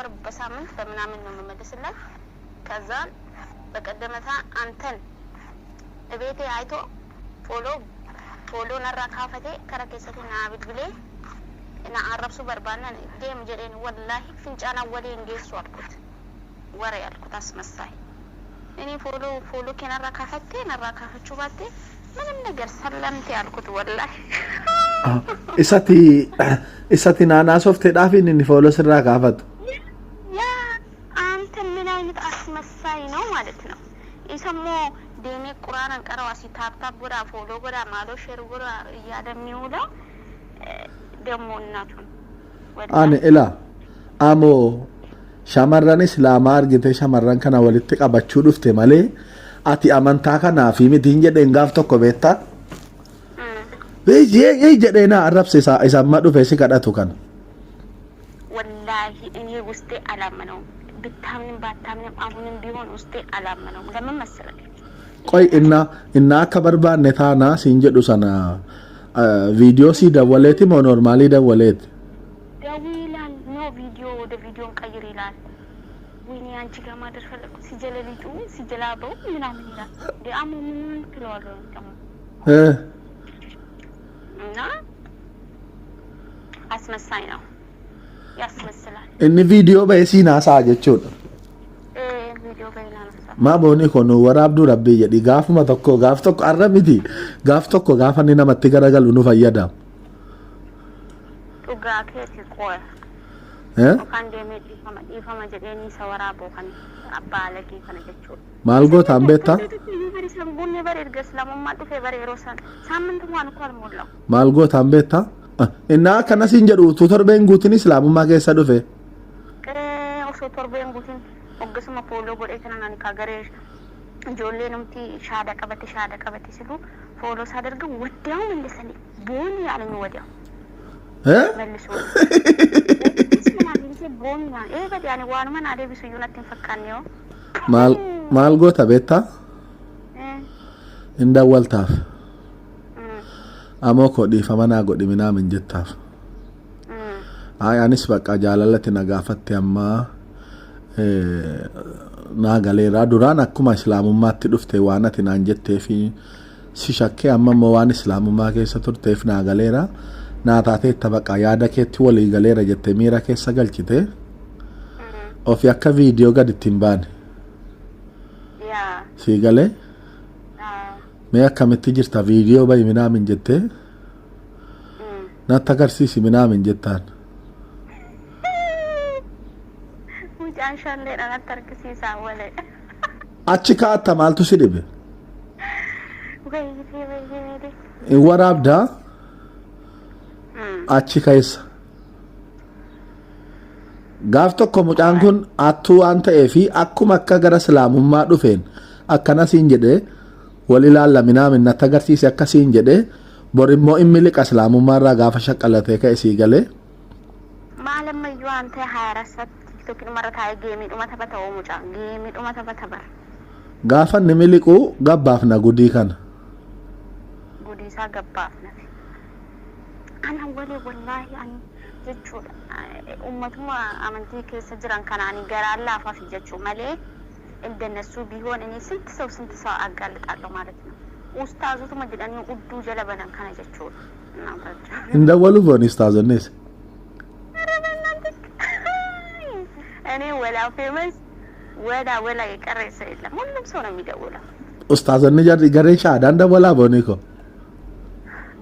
በወር በሳምንት በምናምን ነው የምመልስላት። ከዛን በቀደመታ አንተን እቤቴ አይቶ follow follow narraa kaafatee kara keessatti naa bilbilee na arrabsuu barbaannan deem jedheen wallaahi fincaan awwalee hin geessu አልኩት። ወሬ አልኩት አስመሳይ። እኔ follow follow kee narraa kaafattee narraa kaafachuu baattee ምንም ነገር ሰለምቴ አልኩት ወላሂ። Isati isati naanaa softeedhaaf inni follow sirraa kaafatu. ያ አንተ ምን አይነት አስመሳይ ነው ማለት ነው። ይሰሞ deemee ቁርአንን ቀረዋ ሲ tap tap godhaa follow godhaa maaloo share godhaa እያለ የሚውለው ደግሞ እናቱን Ani ila amoo shamarran islaamaa argite shamarran kana walitti qabachuu dhufte malee ati amantaa kanaa fi miti hin jedheen gaaf tokko beektaa? Ee jedhee na arrabse isa isa amma dhufe si kadhatu kana. ወላሂ እኔ ውስጤ አላመነውም። ብታምንም ባታምንም አሁንም ቢሆን ውስጤ አላመነውም። ለምን መሰለህ? Qoy inna inna akka barbaanne taanaa siin jedhu sana viidiyoo sii dawwaleeti moo normaalii dawwaleeti? ደዊ ይላል no ቪዲዮ ወደ ቪዲዮን ቀይር ይላል። ወይኔ አንቺ ጋር ማደር ፈለግኩ ሲጀለሊጡ ሲጀላበው ምናምን ይላል። እንዴ አሞ ምን ትለዋለህ ደግሞ እና አስመሳይ ነው፣ ያስመስላል። Inni viidiyoo ba'ee siin haasa'a jechuudha. ቪዲዮ በይና ነው። Maa booni kun waraabduu rabbii jedhi gaafuma tokko gaaf tokko arra miti gaaf tokko gaafa inni namatti garagalu nu fayyada. Dhugaa keeti qoya Eh? yookaan deemee dhiifama dhiifama jedheenii isa waraaboo kan abbaa alagii kana jechuudha. Maal gootaan beektaa? Bari sanbuunni bari erga islaamummaa dhufee bari yeroo san ሳምንት እንኳን እኮ አልሞላው። Maal gootaan beektaa? Innaa akkana siin jedhu utuu torbeen guutin islaamummaa keessa dhufe. Osoo torbeen guutin hoggasuma follow godhee kanan ani kagaree ijoollee numti shaada qabate shaada qabate silu follow ሳደርገው ወዲያው መለሰልኝ። ቦኒ አለኝ ወዲያው Eh? መልሶ ቦኒ ee badi ani waanuma naa deebisu iyyuu natti hin fakkaanne yoo. Maal maal goota beektaa? Hin dawwaltaaf. Amoo koo dhiifama naa godhi minaamin jettaaf. Ay anis bakka jaalalatti na gaafatte ammaa naa galeeraa duraan akkuma islaamummaatti dhufte waan ati naan jettee fi si shakkee amma immoo waan islaamummaa keessa turteef naa galeera naa taateetta bakka yaada keetti walii galeera jette miira keessa galchite ofii akka viidiyoo gad ittiin baane sii galee mee akkamitti jirta viidiyoo bahi minaamin jettee natti agarsiisi minaamin jettaan. Mucaan shalleedha natti argisiisaa walee. Achi kaa'atta maaltu si dhibe? Wayyee wayyee wayyee. In waraabdaa achi keessa. Gaaf tokko mucaan kun attuu waan ta'eefi akkuma akka gara islaamummaa dhufeen akkana siin jedhee wal ilaalla minaamin natti agarsiise akkasiin jedhee bor immoo inni liqa islaamummaa irraa gaafa shaqqalatee ka'e sii galee. Maal ammayyuu waan ta'e 24 saat TikTokiin marra taa'ee gameiidhuma taphata oo mucaan gameiidhuma taphata bara. Gaafa inni miliquu gabbaafna gudii kana. Gudii isaa gabbaafna. Ana walee wallaahi ani jechuudha ummatuma amantii keessa jiran kana ani garaan laafaaf jechuu malee እንደነሱ ቢሆን እኔ ስንት ሰው ስንት ሰው አጋልጣለሁ ማለት ነው። ኡስታዞቱማ jedhanii udduu jala banan kana jechuudha. እናንታቸው Hin dawwalu booni ustaazonnis. ኧረ በእናትህ እኔ ወላ famous ወላ ወላ የቀረ ሰው የለም። ሁሉም ሰው ነው የሚደውለው። Ustaazonni jarri gareen shaadaan dawwalaa boonii ko.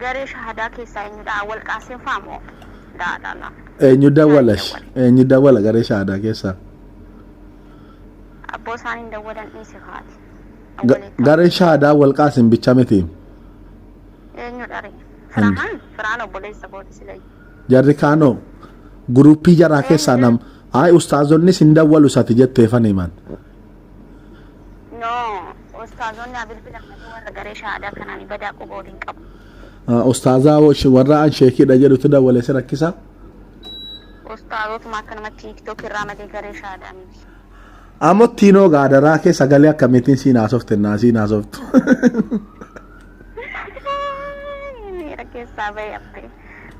Garee shahaadaa keessaa eenyudha? Walqaaseen faamoo daadhala. Eenyu dawwalash? Eenyu dawwala garee shaadaa keessaa? Abboo isaaniin dawwalan dhiise kaati. Gareen shaadaa walqaasin bicha miti. Eenyudha ree? Firaan firaan obboleessa kooti silayi. Jarri kaanoo guruppii jaraa keessaa nam ay ustaazonnis hin dawwalu isati jetteefan himan. No, ustaazonni bilbilan malee warra garee shahaadaa kanaan badaa quba waliin qabu. Ustaazaa warra an sheekiidha jedhutu dawwale si rakkisa. Ustaazotuma akkanumatti TikTok irraa malee garee shahaadaa miti. Ammoo gaadaraa kee sagalee akkamiitiin siin haasofte naa siin haasoftu? Miira keessaa bahee haftee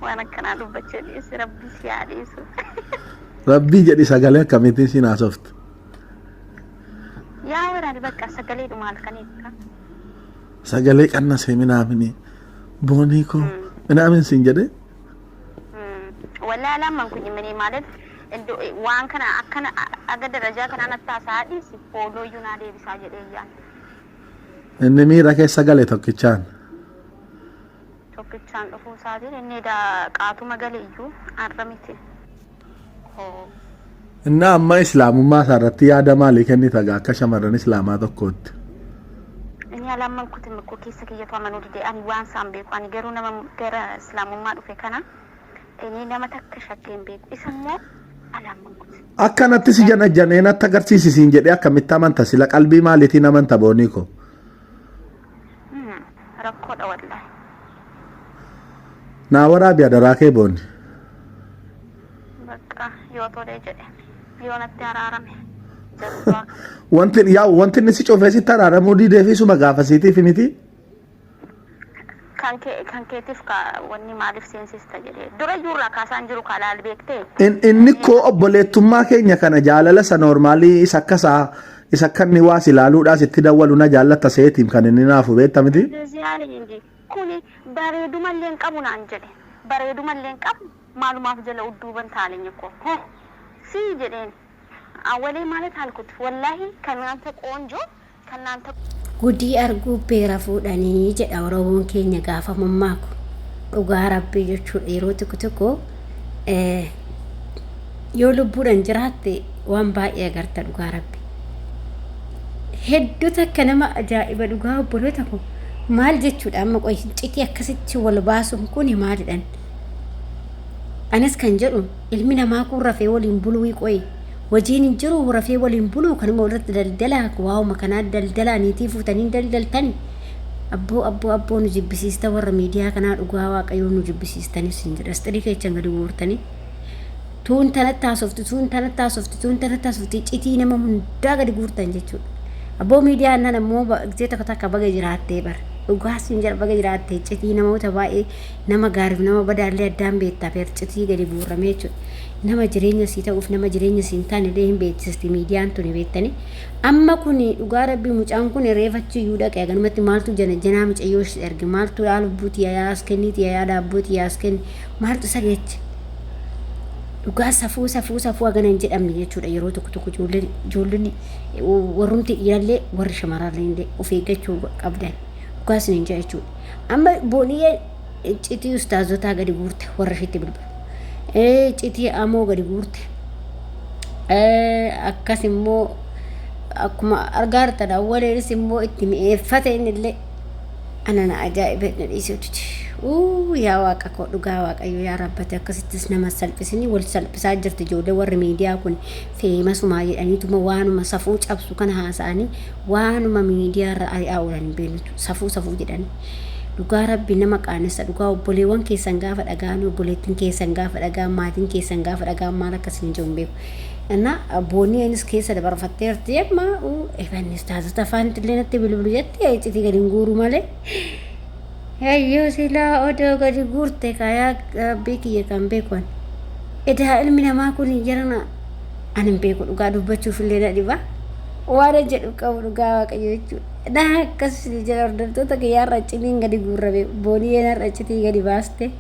waan akkanaa dubbachuu dhiisi rabbi si haa dhiisu. Rabbii jedhi sagalee akkamiitiin siin haasofti? Yaa waraal bakka sagaleedhuma halkaniitti. Sagalee qannasee minaamini boonii koo minaamin siin jedhee. Wallahi alaan kun mini ማለት waan kana akkana aga darajaa kanaan natti haasa'aa dhiisi follow iyyuu naa deebisaa jedhee iyyaan. Inni miira keessa gale tokkichaan. Tokkichaan dhufuu isaatiin inni qaatuma gale iyyuu har'a miti. Inni amma islaamummaa isaa irratti yaada maalii kennita gaa akka shamarran islaamaa tokkootti? Inni alaan kutin koo keessa kiyyatu amanuu dide. Ani waan isaan beeku, ani garuu nama gara islaamummaa dhufe kana inni nama takka shakkee hin beeku, isa immoo alaan kutin. Akkanatti si jana janee natti agarsiisisiin jedhee akkamitti amanta? Sila qalbii maaliitiin amanta, boonii koo? Rakkoodha wallahi. Naa waraabi adaraa kee, boonni. Bakka yoo tolee jedhe, yoo natti araarame jabaa. Wanti yaa wanti inni si cufee sitti araaramuu didee fi suma gaafasiitiif miti. Kan keetiif ka wanni maaliif seensista jedhee dura iyyuu irraa kaasaan jiru ka laal beektee. Inni koo obboleettummaa keenya kana jaalala isa normal isa akka isaa isa akka inni waas ilaaluudhaas itti dawwalu na jaallatta seetiim kan inni naafu beekta miti. እንደዚህ አለኝ እንጂ kuni bareedumallee hin qabu naan jedhe, bareedumallee hin qabu, maalumaaf jala udduuban taaleኝ እኮ ሆ ሲ jedheen አወሌ ማለት አልኩት ወላሂ ከእናንተ ቆንጆ ከእናንተ Gudii arguu beera fuudhanii jedha Oromoon keenya gaafa mammaaku. Dhugaa rabbii jechuudha, yeroo tokko tokko yoo lubbuudhaan jiraatte waan baay'ee agarta, dhugaa rabbi. Hedduu takka nama ajaa'iba, dhugaa obboloota koo. Maal jechuudha amma qoy, citii akkasitti wal baasuun kun maalidhan? Anis kan jedhu ilmi namaa kun rafee waliin buluu qoy hojiin hin jiru, rafee waliin buluu kanuma irratti daldalaa waa'uma kanaa daldalaa niitii fuutanii daldaltani. Abboo, abboo, abboo, nu jibbisiista warra miidiyaa kanaa, dhugaa waaqayyoo nu jibbisiistanis hin jedha. Astirii keechan gadi guurtanii tuun tanatti haasofti, tuun tanatti haasofti, tuun tanatti haasofti, citii nama hundaa gadi guurtan jechuudha. Abboo, miidiyaa nan ammoo gisee tokko takka baga jiraattee bara, dhugaa siin jedha, baga jiraattee citii namoota baay'ee, nama gaariif nama badaallee addaan beektaa feer citii gadi guurramee jechuudha. Nama jireenya sii ta'uuf nama jireenya sii hin taane illee hin beeksisti miidiyaan tuni, beektanii. Amma kun dhugaa rabbii mucaan kun reefachi iyyuu dhaqee ganumatti maaltu jana janaa mucayyoo erge, maaltu yaa lubbuuti yaa as kenniiti yaa daabbooti yaa as kenni, maaltu isa geeche? Dhugaa safuu, safuu, safuu hagana hin jedhamne jechuudha. Yeroo tokko tokko ijoolleen warrumti dhiirallee warri shamarrallee illee of eeggachuu qabdan, dhugaa isin hin jedha jechuudha. Amma booniyyee citii ustaazotaa gadi guurte, warra isheetti bilbilu. Citii amoo gadi guurte. Akkas immoo akkuma argaa jirtan awwaleenis immoo itti mi'eeffate innillee ana na ajaa'ibe na dhiisuuti. Uu yaa waaqa koo, dhugaa waaqayyo yaa rabbate, akkasittis nama salphisanii wal salphisaa jirti ijoollee warri miidiyaa kun. Feemasumaa jedhaniituma waanuma safuu cabsu kana haasa'anii waanuma miidiyaa irra ari'aa oolan hin beeknu, safuu, safuu jedhanii. Dhugaa rabbi nama qaanessa, dhugaa obboleewwan keessan gaafa dhaga'an, obboleettiin keessan gaafa dhaga'an, maatiin keessan gaafa dhaga'an maal akkasiin hin jiru hin beeku. እና booniyeenis keessa dabarfatteerti amma ebannis taasisa afaan illee natti bilbilu jettee iccitii gadi hin guuru malee. Hayyoo, silaa odoo gadi guurte kayaa rabbii kiyya kan beekuan. Edaa ilmi namaa kun jarana ani hin beeku, dhugaa dubbachuuf illee na dhiba. Waan jedhu qabu dhugaa waaqayyo jechuudha. Naa akkas jedha, hordoftoota kiyyaarra iccitiin gadi guurrame, booniyeen har'a iccitii gadi baaste.